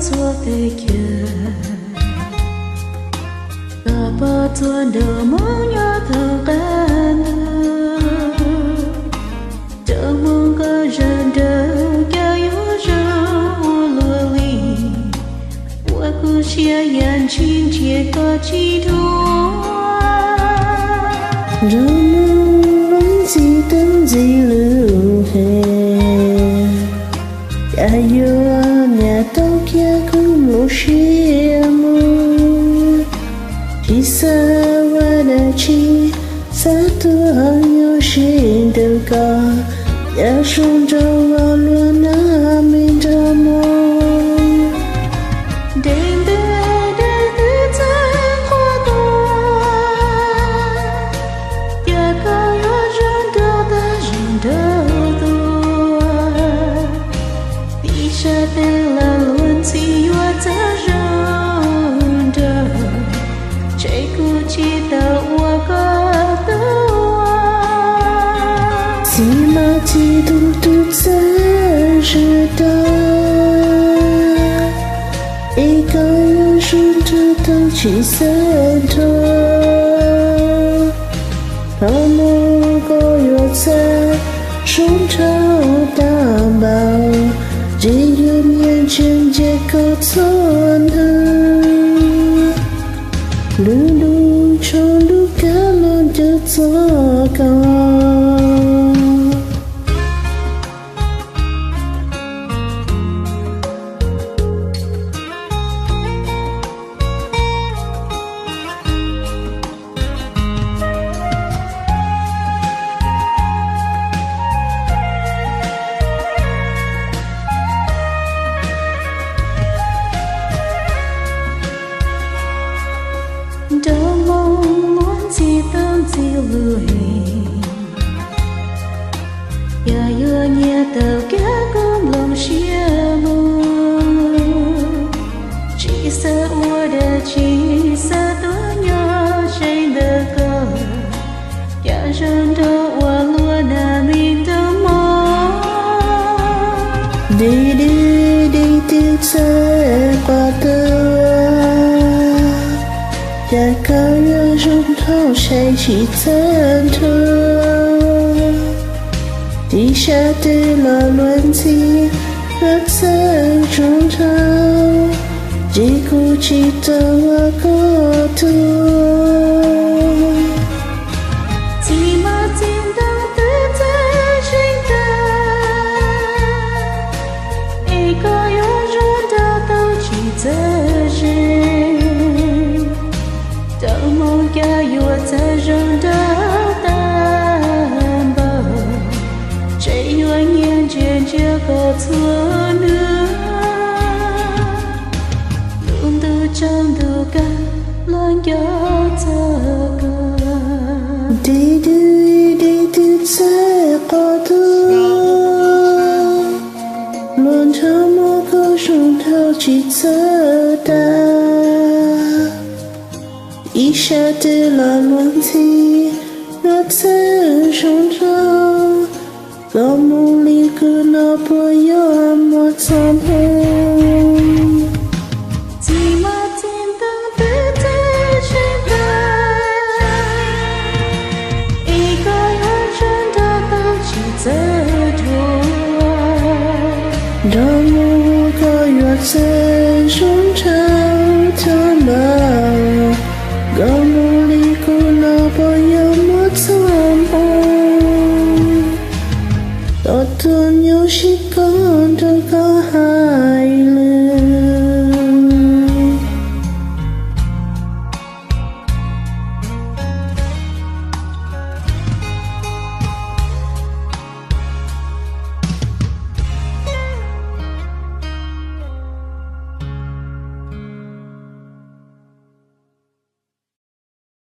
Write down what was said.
txhua teb chaws, koj pom txhua ntu mus nyob thaum qab ntug, rau mus koj zoo nraug cas yuav zoo ua luaj li, ua kuv siab ya ntshis ntsia koj tsis dua. Nrog mus luag ntxhi tub ntxhi lub hlis, cas yuav niaj tau khiav kuv nplooj siab mus, tsis xav ua dab tsi, xav tuaj nyob ze ntawm koj, cas zoo nraug ua luaj na me nraug mog. Dej ntws dej twb txawj quaj tuaj, cas koj yuav zoo nraug tag zoo nraug tuaj. Tib sab twg los luag ntxhi yuav txawj zoo nraug, ntshe kuv tsis tau ua koj tug ua. Txiv mas txiv tub tub txawj zoo nraug, es koj yuav zoo nraug tau tsis txawj nrho. Hnub no koj yuav txawj zoo nraug tag npaum, ces yuav nyiam ntsia ntsia koj txhua hnub. Lub ntuj tshav ntuj kav los nco txog koj. Nrog mus luag ntxhi tub ntxhi lub hlis, cas yuav nyiaj tau kiag kuv nplooj siab mus. Tsis xav ua dab tsi, xav tuaj nyob ze ntawm koj, cas zoo nraug ua luaj na me nraug mog. Dej dej dej twb txawj quaj tuaj, cas koj yuav zoo nraug sai tsis txawj nrho. Tib sab twg los luag ntxhi yuav txawj zoo nraug, ces kuv tsis tau ua koj tug ua. Txiv mas txiv ntoo twb txawj zeeg tag, es koj yuav zoo nraug tau tsis txawj zeeg. Rau mus cas yuav txawj zoo nraug tag npaum, ntshe yuav nyiam ntsia ntsia koj txhua hnub. Lub ntuj tsaus ntuj kav los nco txog koj. Dej dej dej twb txawj quaj tuaj, luag nrog mus koj zoo nraug tsis txawj dag. Ib sab twg los luag ntxhi yuav txawj zoo nraug, koj mus li kuv no puas yuav muaj txog hnub. Txiv mas txiv ntoo twb txawj zeeg tag, es koj yuav zoo nraug tau tsis txawj dhuav. Nrog mus koj yuav txawj